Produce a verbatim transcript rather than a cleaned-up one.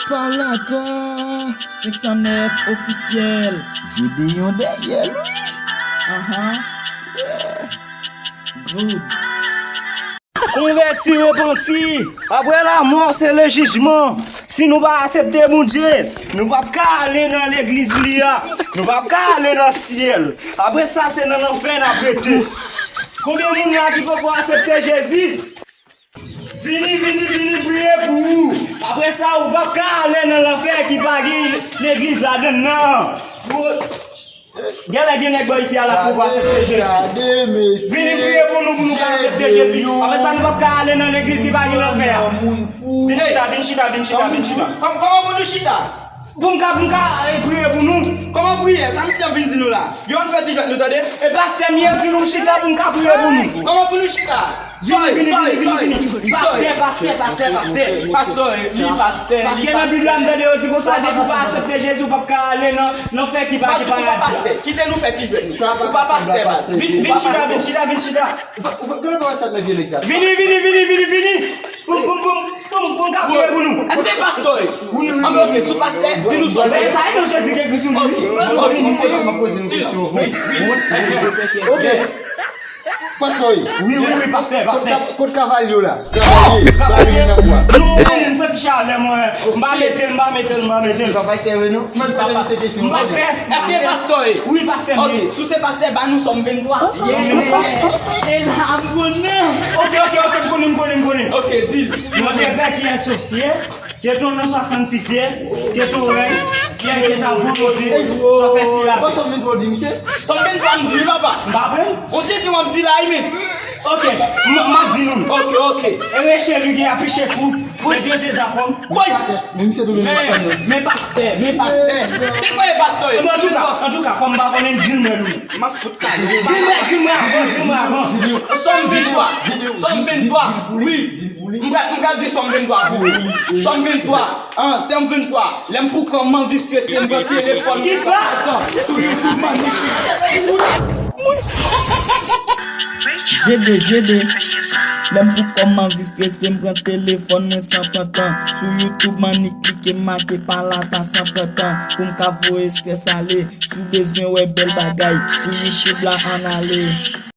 Palata. Senk san nèf ofisyèl. Jedeyon dèyè l, wi. Ahan. Good. Konvèti, repanti. Apre lamò, se le jijman. Si nou pa aksepte Bondye, nou p ap ka ale nan legliz li a. Nou p ap ka ale nan syèl. Apre sa, se nan lanfè n ap rete. Konbyen moun la ki poko aksepte Jezi? Vini, vini, vini priye pou ou. Apre sa, ou p ap ka ale nan lanfè ki pa gen legliz ladan l nan. Pou Genlè gen nèg bò isi a la pou aksepte Jezi. Vini priye pou nou, pou nou ka aksepte Jezi. Apre sa, nou p ap ka ale nan legliz ki pa gen lanfè a. Vin chita, vin chita, vin chita, vin chita. Kòm- Kòman pou nou chita? Pou m ka, pou m ka eh, priye pou nou. Kòman priye? Sa misye ap vin di nou la? Yo ann fè ti jwèt nou, tande? E pastè m ye, di nou chita pou m ka priye pou nou. Kòman pou nou chita? Vini, vini, vini, vini, vini. Pastè, pastè, pastè, pastè. Pastè, li pastè, li pastè. Paske nan Bib la, m tande yo di konsa, depi w pa aksepte Jezi, ou p ap ka ale nan, nan fè ki pa, ki pa radyo. Pastè, kite nou fè ti jwèt nou. Ou pa pastè, baz. Vin, vin chita, vin chita, vin chita. Ou pa, ou pa, gade pa sa nan vye nèg sa. Vini, vini, vini, vini, vini. Pou, pou, pou, pou, pou m ka priye pou nou. Èske pastè? Wi, wi, wi. Anben, ok, si w pastè, di nou sa w vle. Sa e non Jezi ki ekri sou li. Ok, ok, si, si, wi, wi. Ok. Pastè. Wi, wi, wi, pastè, pastè. Kot kav-, kot kavalye w la? Kavalye. Kavalye. Nou, mwen, m santi chalè, mwen. M pa mete l, m pa mete l, m pa mete l. Pastè, wi, nou. Mwen poze misye kesyon. Pastè. Èske pastè? Wi, pastè. Ok, si w se pastè, ba nou Sòm venntwa. Yeah. E la, m konnen. Ok, ok, ok, m konnen, m konnen, m konnen. Ok, di l. Notre Père qui es aux cieux, que ton nom soit sanctifié, que ton règne vienne, que ta volonté soit faite sur la terre. Sòm venntwa w di, misye? Sòm venntwa m di, papa. M pa aprann. On Jezi w ap di la, wi, men. Ok, m, m ap di nou. Ok, ok. Ereche li gen apiche kou, le Dieu de Jacob. Woy! Men misye tou menm. Men, men pastè, men pastè. Te kwè pastè. Antouka, antouka, kòm m pa konnen, di l mwen nou. M ap fout kale. Di mwen, di mwen avan, di mwen avan. Sòm venntwa. Sòm venntwa. Wi. M pral, m pral di Sòm venntwa pou ou. Sòm venntwa. An, Sòm venntwa. Lè m pou kòm m anvi strese, m pran telefòn mwen. Kisa? Sou YouTube, man. Jede, jede. Lè m pou kòm m anvi strese, m pran telefòn mwen san pran tan. Sou YouTube, man, ni klike, make pa la, pa san pran tan. Pou m ka voye strès ale. Si w bezwen wè bèl bagay, sou YouTube la, ann ale.